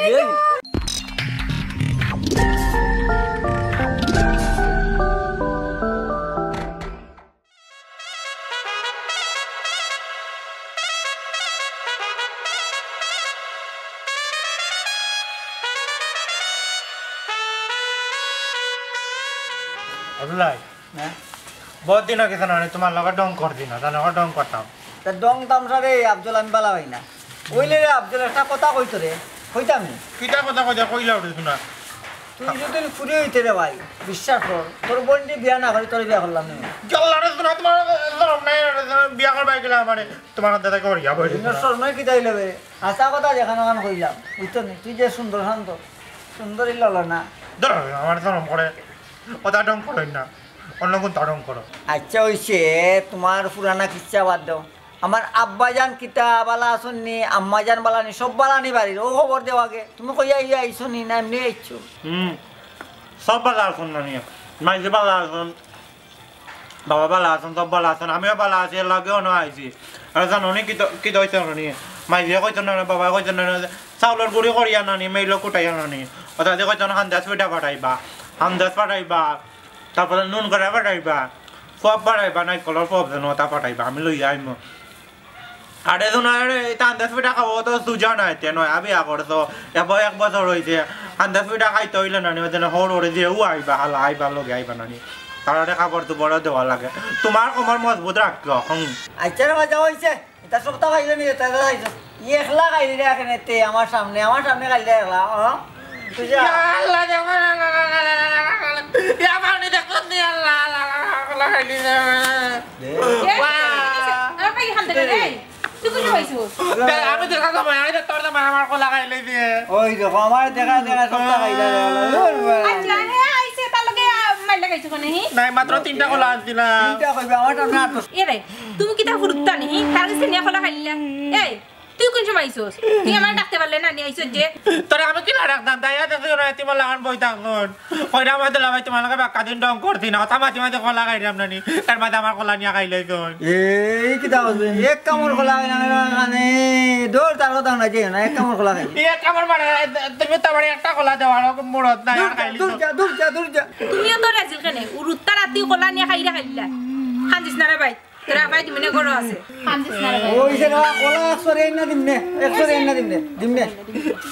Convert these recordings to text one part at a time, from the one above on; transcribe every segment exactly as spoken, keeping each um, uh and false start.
আব্দুল্লাহ, হ্যাঁ? বহুত দিন অই গেছে না, মানে, তুমার লগে ঢং করছি না, তার লগে ঢং করতাম। তা ঢং তামশা রে আফজল, আমি বালা পাই না। অইলে রে আফজল, একটা কথা কই তোরে, কইতাম নি? কিতা কথা কইতা, কইলাও রে শোনা। তুই যুদি ফুরি অইতে রে ভাই, বিশ্বাস কর, তোর বইনরে বিয়া না করি তোরে বিয়া করলাম না। আল্লাহ রে শোনা, তুমার শরম নাই রে, বিয়া করবায় গেলা আমারে, তুমার হাতে তাকে করিয়া বই দিত না। শরম নাই কিতা অইলো বে? হাছা কথা যেখান ওখান কইলাম, বুঝছো নি? তুই যে সুন্দর শান্ত, সুন্দরী ললনা। ধরো, আমার শরম করে, কথা ঢং করো না, অন্য কুনতা ঢং করো। আচ্ছা, অইছে, তুমার পুরানা কিচ্ছা বাদ দেও। আমার আব্বাজান কিতা বালা আছইন নি, আম্মাজান বালা নি, সব বালা নি বাড়ির? অউ খবর দেও আগে। তুমি কইয়া ইয়া আইছো নি, না এমনে আইছো? হুম, সব বালা আছইন নানি, মাইজি বালা আছইন, বাবা বালা আছইন, সব বালা আছইন, আমিও বালা আছি, এর লাগেও না আইছি। আর জানো নি কিতা, কিতা অইছে নানি? মাইজিয়ে কইতো না, বাবায় কইতো না, চাউলর গুড়ি করিয়া নানি, মেইলো কুটাইয়া নানি। অতা দি কইতো না, হান্দাস পিঠা ফাটাইবা, হান্দাস ফাটাইবা। তারপরে নুন করা ফাটাইবা, ফপ ফাটাইবা, নাইকলর ফপ যেন অতা ফাটাইবা, আমি লইয়া আইমু। আরে শোনা রে, ইতা হান্দাস পিঠা খাওয়া তো সুজা নায়, তে নয়া বিয়া করছো, এবার এক বছর অইছে, হান্দাস পিঠা খাইতে অইলে নানি, অউ যেন হউর হউরে যে ও আইবা, হালা আইবা, লগে আইবা নানি, তারারে কাপড় চোপড়ও দেওয়া লাগে, তুমার কোমর মজবুত রাখিও। হুম। আচ্ছা রে বাবা, যা অইছে। ইতা সপ্তাহ খাইলে নি, ইতা ইতা খাইছস। ই একলা খাইলি রে এখানে তে, আমার সামনে, আমার সামনে খাইলি রে একলা, হ্যাঁ? তুই যা। ইয়া আল্লাহ, দেখো, ইয়া পানি দেখো নি, আল্লাহ, আল্লাহ, আল্লাহ, আল্লাহ, খাইলি রে। দে। এ, বাহ। আরে ভাই, এখান থেকে রে। তুই কোন পাইছস? দে, আমি দেখা তো ভাই, আমি তো তোর তো মা আমার কলা খাইলে দিয়ে। ওই দেখো, আমার দেখা, দেখা সপ্তাহ খাইলি রে, আল্লাহ। আচ্ছা, হে আইছে, তার লগে, আ, মাইর লাগাইছো কেনে, হি? নাই, মাত্র তিনটা কলা আনছিলাম। তিনটা কইবে, আমার সামনে আটশো। এ রে, তুমি কিতা হুরুত্তা নি? তার কাছে নিয়া কলা খাইলা? এই, তুই কোন সময় আইছস? তুই আমারে ডাকতে পারলে না, নি আইছস যে? তোরে আমি কিলা ডাকতাম? দাইয়া দেখি ওরা এতিমর লাখান বই থাকন। কইরা আমার দুলাভাই তোমার লগে বাক্কা দিন ঢং করছি না। কথা মাতি মাতি কলা খাইলাম না নি। এর মাঝে আমার কলা নিয়া খাইলে কই? এই কিতা বলবে? এক কামড় কলা খাই না, মানে, দৌড় তার কথা না, যে না, এক কামড় কলা খাই। এক কামড় মানে, তুমি তো আমার একটা কলা দেওয়ার মুরত নাই, আর দূর যা, খাইলি দূর তো। যা, দূর যা, দূর যা। তুমিও তো রাজিল কেনে? হুরুত্তা রাতি কলা নিয়া খাইরা খাইলা। কান্দিস না রে ভাই। তোরা ভাই তুমি নে গরো আছে। কান্দিস না রে ভাই। ওই যে না, কলা একশো রে না দিমনে, একশো রে না দিমনে, দিমনে।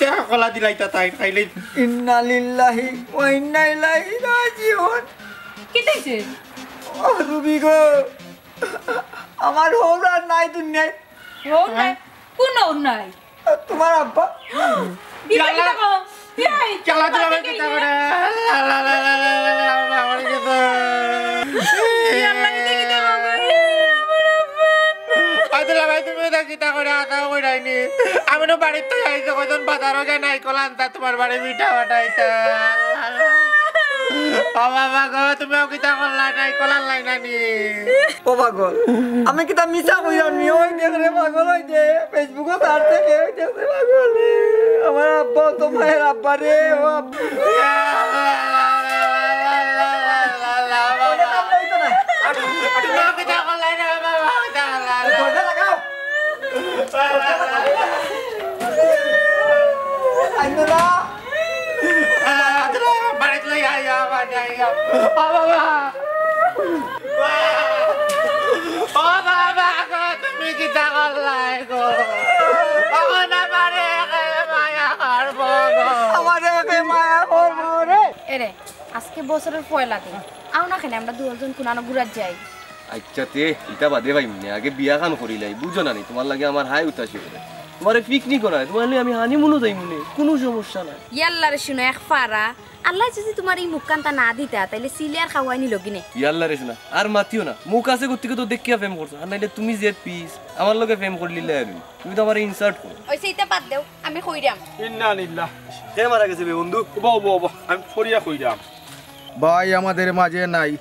যা কলা দিলাইতা তাই খাইলে। ইন্না লিল্লাহি ওয়া ইন্না ইলাইহি রাজিউন। কিতা অইছে? ও রুবি গো, আমার হউর আর নাই দুনিয়াত। হউর নাই? কুন হউর নাই? তুমার আব্বা। ইয়াল্লা। ইয়াল্লা, তুই আমারে কিতা করে? লা, লা, লা, আমার কিতা? ইয়াল্লা, কিতা, কিতা করে? আমার আব্বা। আব্দুল্লাহ ভাই, তুমি ইতা কিতা করে? আতাও কইরায়নি। আমি নু বাড়িত তো আইছি, কয়জন বাজারো গিয়া নাইকল আনতা, তুমার বাড়ি পিঠা ফাটাইতা। ও বাবা গো, তুমিও কিতা করলায়, নাইকল আনলায় না নি? ও পাগল, আমি কিতা মিছা কইরাম নি? ওই দেখ রে পাগল, ওই দেখ, Facebook-ও তার থেকে, ওই দেখ রে পাগল। আমার আব্বা তো মায়ের আব্বা রে, ও আব্বা। ওই দেখ, আমরা এই তো নাই। আটু, আটু, আটু। দরজা লাগাও। আইনো না। বাড়িত লই আইয়া, বাড়িত আইয়া। ও বাবা। ও বাবা গো, তুমি কিতা করলায় গো? ও না পারে, একে মায়া করবো গো। আমারে একে মায়া করবো রে। এরে, আজকে বছরর পয়লা দিন। আও না কেনে, আমরা দুইজন কুনানো ঘুরাত যাই। আইচ্ছা তে, ইতা বাদে পাইমুনে, আগে বিয়াখান করিলাই, বুঝো না নি? তুমার লাগি আমার হায় উতাসি করে। তুমারে picnic-ও নায়, তুমার লাগি আমি honeymoon-ও যাইমুনে, কুনু সমস্যা নাই। ইয়াল্লা রে শুনো, এক ফারা, আল্লায় যুদি তুমার ই মুখখানতা না দিতা, তাইলে সিলিয়ার খাওয়াইনি লগিনে। ইয়াল্লা রে শুনা, আর মাতিও না, মুখ আছে গতিকে তো দেখিয়া প্রেম করছো, আর নাইলে তুমি যে পিস, আমার লগে প্রেম করলিলে আর তুমি তো আমারে insult করো। ওই সেইটা বাদ দেও, আমি কইরাম। ইন্না লিল্লাহ। কে মারা গেছে বে বন্ধু? ওবা, ওবা, ওবা, আমি ফরিয়া কইরাম। ভাই আমাদের মাঝে নাই।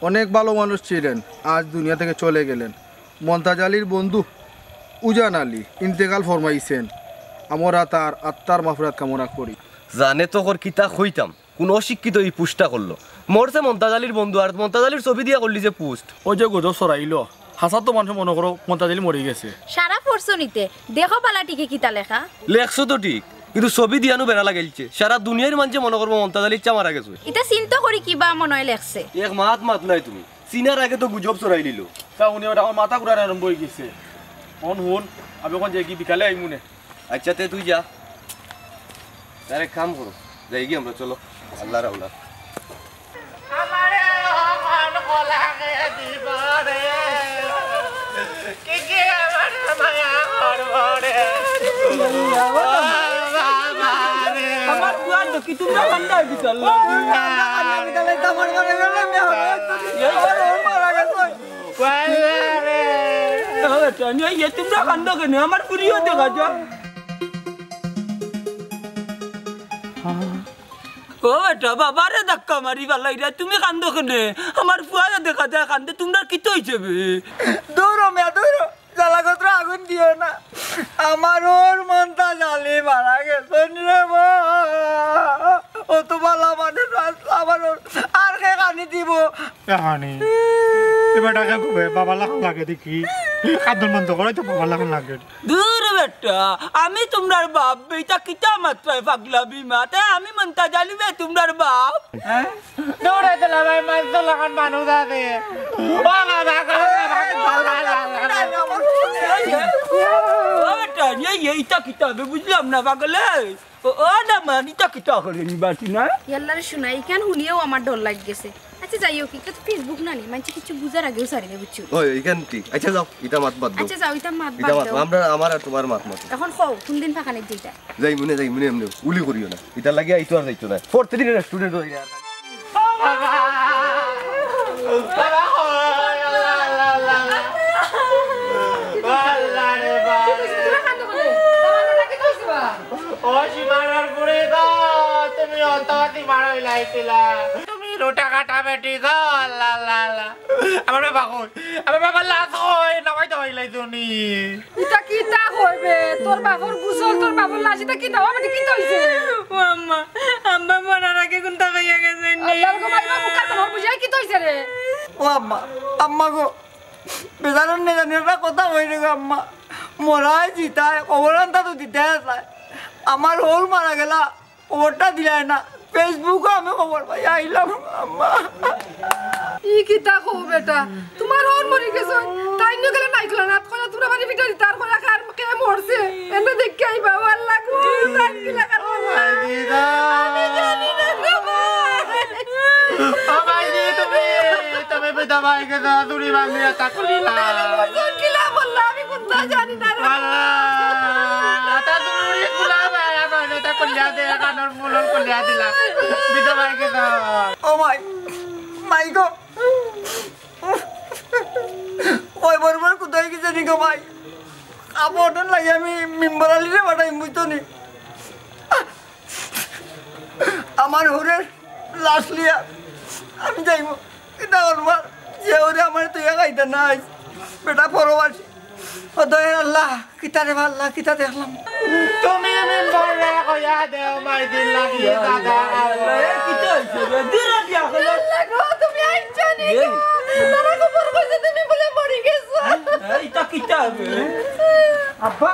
অনেক ভালো মানুষ ছিলেন, আজ দুনিয়া থেকে চলে গেলেন। মন্তাজ আলীর বন্ধু উজান আলী ইন্তেকাল ফরমাইছেন। আমরা তার আত্মার মাগফিরাত কামনা করি। জানে তো কর কিতা কইতাম, কোন অশিক্ষিত ই পোস্টটা করলো। মরছে মন্তাজ আলীর বন্ধু, আর মন্তাজ আলীর ছবি দিয়া করলি যে পোস্ট। ওই যে গুজব ছড়াইলো, হাছা তো মানুষ মনে করো মন্তাজ আলী মরি গেছে। সারা পড়ছো নিতে, দেখো পালা টিকে কিতা লেখা। লেখছো তো ঠিক, কিন্তু ছবি দিয়ানো বেড়া লাগাইলছে, সারা দুনিয়ার মানষে মনো করবো মন্তাজ আলী ইচ্ছা মারা গেছে। ইতা চিন্তা করি কিবা মনে হয় লেখছে। এক মাত মাত নাই তুমি, চিনার আগে তো গুজব ছড়াই নিল। তা উনি ওটা আমার মাথা ঘুরানো আরম্ভ হয়ে গেছে। অন হুন, আমি ওখান যাই কি বিকালে আইমুনে। আচ্ছা, তে তুই যা। তার এক কাম করো, যাই কি আমরা, চলো। আল্লাহ রাহুলা। আমারে অখন কলা কে দিব রে? কি কি আমারে মায়া করব রে? বাবা রে। আমার বুয়ার দেখি তোমরা কান্দা দিতাল। তোমরা কান্দো কেনে? আমার ফুরিও দেখা যা। ও বেটা, বাবারে ধাক্কা মারি ফালাইরা, তুমি কান্দো কেনে? আমার ফুয়ারে দেখা যায় কান্দে, তোমরা কিতা অইছে বে? দৌড়ো মিয়া, দৌড়ো। জ্বালাকত্র আগুন দিও না। আমার ওর মন্তাজ আলী মারা গেছইন রে বা। ও তো বালা মানুষ, আমার ওর আর কে কানি দিব? এ হানি, এ বেটাকে খুবে বাবা লাখান লাগে দেখি। কান্দন বন্ধ করে তো বাবা লাখান লাগে। দূর বেটা, আমি তোমরার বাপ বে, ইতা কিতা মাতরায় পাগলা বিমা? তে আমি মন্তাজ আলী বে তোমরার বাপ? হ্যাঁ? দৌড়াইতে না ভাই, মাছ তো লাখান মানুষ আছে। ও বাবা, ও বেটা, এই, এই, ইতা কিতা বে? বুঝলাম না পাগলে। ও, ও না মানে, ইতা কিতা করে নি বাটি না? ইয়াল্লারে শোনা, ইখান হুনিয়াও আমার ডর লাগি গেছে। আচ্ছা, যাই হোক, ইটা তো Facebook না নি, মানষে কিছু বুঝার আগেউ ছাড়ি দে, বুঝছো? ওই, ইখান ঠিক। আচ্ছা, যাও, ইতা মাত বাদ দেও। আচ্ছা, যাও, ইতা মাত ইতা বাদ মাত, দেও। আমরা, আমার আর তোমার মাত মাত। এখন কও, কোন দিন ফাঁকানিত যাইতা? যাইমুনে, যাইমুনে, এমনে উলি করিও না। ইতার লাগি আইতো আর যাইতো না। পরতে দিন student অই আর। বাবা, বাবা, ও আল্লাহ, আল্লাহ, আল্লাহ, আল্লাহ। আল্লাহ রে বাবা। ও সীমানার বুড়ি গো, তুমি অত অতি মারা হইলাইছিলা। তুমি রোটা কাটা বেটি গো, আল্লাহ, আল্লাহ, আল্লাহ। আমার বাবা কই? আমার বাবার লাশ কই? নামাই তো হইলাই তো নি। ইতা কিতা কইবে? তোর বাপর গোসল, তোর বাপর লাশ, ইতা কিতা? ও বেটি, কিতা অইছে? ও আম্মা, আব্বা মরার আগে কোনটা কইয়া গেছে নি? আল্লাহ গো, মাইবা মুখ কান ধর, বুঝাই কিতা অইছে রে? ও আম্মা, আম্মা গো, বেজারর নে জানি একটা কথা কই রে গো আম্মা। মরায় জিতায়, খবর আনতা তো দিতে আসায়। আমার হউর মারা গেলা, খবরটা দিলায় না। Facebook-ও আমি খবর পাই আইলাম, আম্মা। ই কিতা কও বেটা? তোমার হউর মরি গেছে, তাইন গেলে মাইকলা না, কইলা তোমরা বাড়ি ভিতরে দিতার কইলা কার কে মরছে? এনে দেখি আইবা, ও আল্লাহ গো, তার কি লাগা রে? আমি জানি না গো। ও ভাই রে, তুমি, তুমি বিধবা অই গেছো, দড়ি বান্ধিয়া তা খুলিলা। মরছইন কিলা বললা, আমি কুন্তা জানি না রে। আল্লাহ, তা দড়ি খুলা ভাই, আমার এটা খুলিয়া দে, কানর ফুল খুলিয়া দিলা। বিধবা অই গেছো। ও মাই, মাই গো। ওই বরবর কোথায় গেছে নি গো ভাই? কাপড় লাগে আমি মেম্বার আলীরে পাঠাই, বুঝতো নি? আমার হউরের লাশ লিয়া আমি যাইমু। কিতা করবার? যে হউরে আমার তুই খাইতে নাই। বেটা পরবাসী। ও দয়ার আল্লাহ, কিতা রে আল্লাহ, কিতা দেখলাম। তুমি মেম্বাররে কইয়া দেও, মাই দিন লাগিয়ে দাদা। এ, কিতা অইছে রে? দূর হ, বিয়া করলে। আল্লাহ গো, তুমি আইছো নি গো? এই। তারা খবর কইছে তুমি বলে মরি গেছো। এই, ইটা কিতা বে? আব্বা?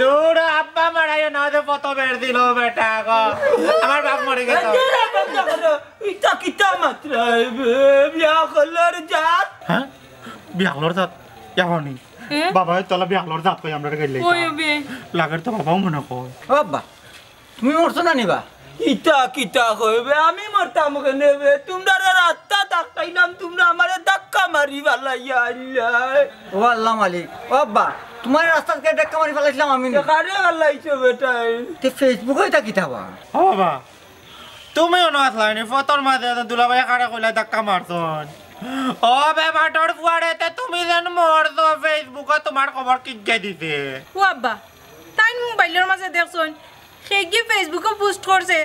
দূর, আব্বা মারাইও না, যে ফটো বের দিল বেটা গো। আমার বাপ মরে গেছে। এ, দূর হ, বন্ধ করো। ইটা কিতা মাতরায় বে? বিয়া করলে রে জাত। হ্যাঁ? বিয়া করলে রে জাত? ইয়া হনি। হ্যাঁ? বাবা, তোলা বিয়া করলে রে জাত কই আমরা গেলে। ওই বে। লাগের তো বাবাও মনে কয়। ও আব্বা, তুমি মরছো না নি বা? ইতা কিতা কইবে? আমি মরতাম কেনে বে? তুমরারে রাস্তাত আটকাইলাম, তুমরা আমারে ধাক্কা মারি ফালাইয়া আইলায়। ও আল্লাহ মালিক, ও আব্বা, তুমারে রাস্তাত কে ধাক্কা মারি ফালাইছিলাম আমি নি। তে কারে ফালাইছো বেটায়? তে Facebook-ও ইতা কিতা বা? ও বাবা, তুমিও না আসলায় নি, ফতর মাঝে তো দুলাভাই কারে কইলা ধাক্কা মারছইন। ও বে মাটর ফুয়ারে, তে তুমি যেন মরছো, Facebook-ও তুমার খবর কিগে দিছে? ও আব্বা, তাইন মোবাইলর মাঝে দেখছইন, কে গি Facebook-ও পোস্ট করছে,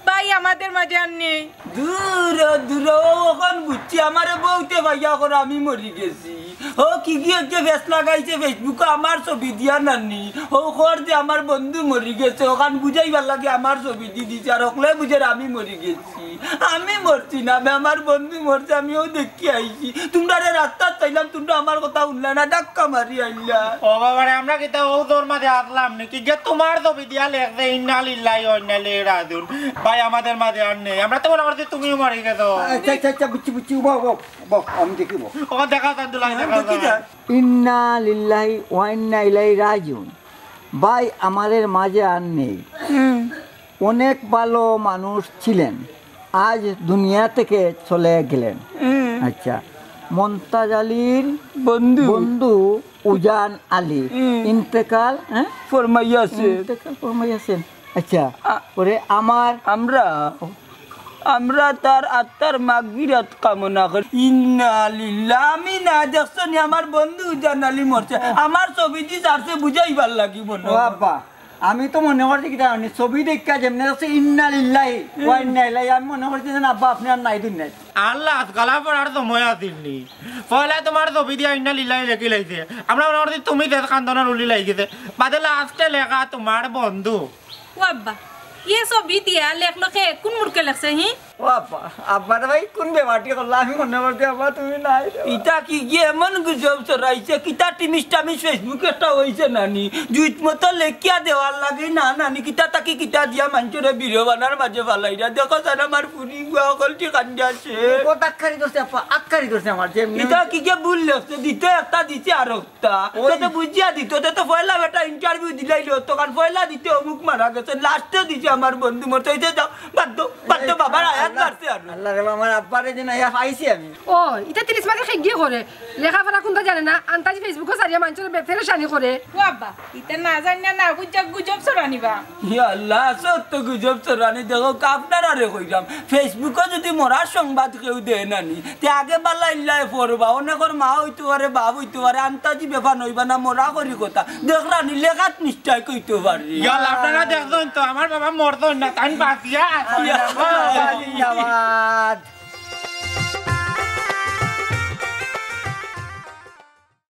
ভাই আমাদের মাঝে আর নেই। দূর ও, দূর ও, অখন বুঝছি, আমারে বউতে ভাইয়া করে আমি মরি গেছি। ও কি গিয়ে যে ফেস লাগাইছে Facebook-ও আমার ছবি দিয়া নানি। ও কর যে আমার বন্ধু মরি গেছে, অখান বুঝাইবার লাগি আমার ছবি দি দিছে, আর অকলে বুঝের আমি মরি গেছি। আমি মরছি না বে, আমার বন্ধু মরছে, আমি অউ দেখি আইছি। তুমরারে রাস্তাত পাইলাম, তুমরা আমার কথা হুনলা না, ধাক্কা মারি আইলা। ও বাবা রে, আমরা কিতা অউ দৌড় মাঝে আসলাম নাকি? যে তুমার ছবি দিয়া লেখছে, "ইন্না লিল্লাহি ওয়া ইন্না ইলাইহি রাজিউন।" ভাই আমাদের মাঝে আর নেই, আমরা তো মনে করছি তুমিও মরি গেছো। আচ্ছা, আচ্ছা, আচ্ছা, বুঝছি, বুঝছি, বউ, বউ, বউ, আমি দেখি, বউ। ও দেখা যান দুলাভাই, দেখা দেখি যান। যান। ইন্না লিল্লাহি ওয়া ইন্না ইলাইহি রাজিউন। ভাই আমাদের মাঝে আর নেই। অনেক ভালো মানুষ ছিলেন, আজ দুনিয়া থেকে চলে গেলেন। আচ্ছা, মন্তাজ আলীর বন্ধু। বন্ধু উজান আলী ইন্তেকাল, হ্যাঁ? ফরমাইয়াছে। ইন্তেকাল ফরমাইয়াছেন। আচ্ছা, আ- ওরে আমার আমরা, আমরা তার আত্মার মাগফিরাত কামনা করি। ইন্না লিল্লাহ, আমি না দেখছো নি আমার বন্ধু উজান আলী মরছে, আমার ছবি দি ছাড়ছে বুঝাইবার লাগি মনে ও হয়। আব্বা, আমি তো মনে করছি কিতা জানি, ছবি দেখা যেমনে আছে ইন্না লিল্লাহি ওয়া ইন্না ইলাইহি, আমি মনে করছি যেন আব্বা আপনি আর নাই দুনিয়াত। আল্লাহ, আজকাল আবার আর সময় আছিল নি? পয়লা তুমার ছবি দিয়া ইন্না লিল্লাহি লেখি লাইছে, আমরা মনে করছি তুমি দেশ কান্দনার উলি লাগি গেছে, বাদে লাস্টে লেখা তুমার বন্ধু। ও আব্বা, ইয়ে ছবি দিয়া লেখলো কে? কোন মূর্খে লেখছে হি? ও আব্বা, আব্বা রে ভাই, কোন বেমাটি করলা? আমি মনে করছি আব্বা তুমি নাই রে। ইতা কি গিয়ে এমন গুজব ছড়াইছে, কিতা টিমিস টামিস Facebook-এ একটা হইছে নানি, জুইত মতো লেখিয়া দেওয়ার লাগে না নানি, কিতা তাকি কিতা দিয়া মানষরে বিরবানার মাঝে ফালাইরা। দেখো স্যার, আমার ফুরি গুয়া অকলটি কান্দি আছে। ও আক্কারি ধরছে আব্বা, আক্কারি ধরছে আমার যে এমনি। ইতা কি গিয়ে ভুল লেখছে, দিতে একটা দিছে আরো। তা, ওই তো, তো বুঝিয়া দিত, তো, তো পয়লা বেটা ইন্টারভিউ দিলাইলো, তখন পয়লা দিতে অমুক মারা গেছে, লাস্টে দিছে আমার বন্ধু মরছে, এই যে যাও, বাদ দাও, বাদ দাও, এই, বাবার আয়াত আল্লাহ, মারছে আর। আল্লাহ রে, আমার আব্বারে যে না, ইয়া পাইছি আমি। ও, ইতা তিরিশ মাসে খেগিয়ে করে, লেখাপড়া কোনটা জানে না, আন্তাজি Facebook-ও সারিয়া মানষরে বে-, পেরেশানি করে। ও আব্বা, ইতা না জানি না, না বুঝা গুজব ছড়ানিবা। ইয়া আল্লাহ, সত্য গুজব ছড়ানি দেখো, আপনারারে কইরাম, Facebook-ও যদি মরার সংবাদ কেউ দেয় না নি, তে আগে বালা ইল্লায় পড়বা, অনেকর মা অইতো পারে, বাপ অইতো পারে, আন্তাজি বেফান অইবা না, মরা করি কথা। দেখরা নি, লেখাত mistake অইতো পারে। ইয়াল্লা, আপনারা দেখছইন তো, আমার বাবা মরছইন না, তাইন বাঁচিয়া আছইন। ইয়া আল্লাহ। জিন্দাবাদ।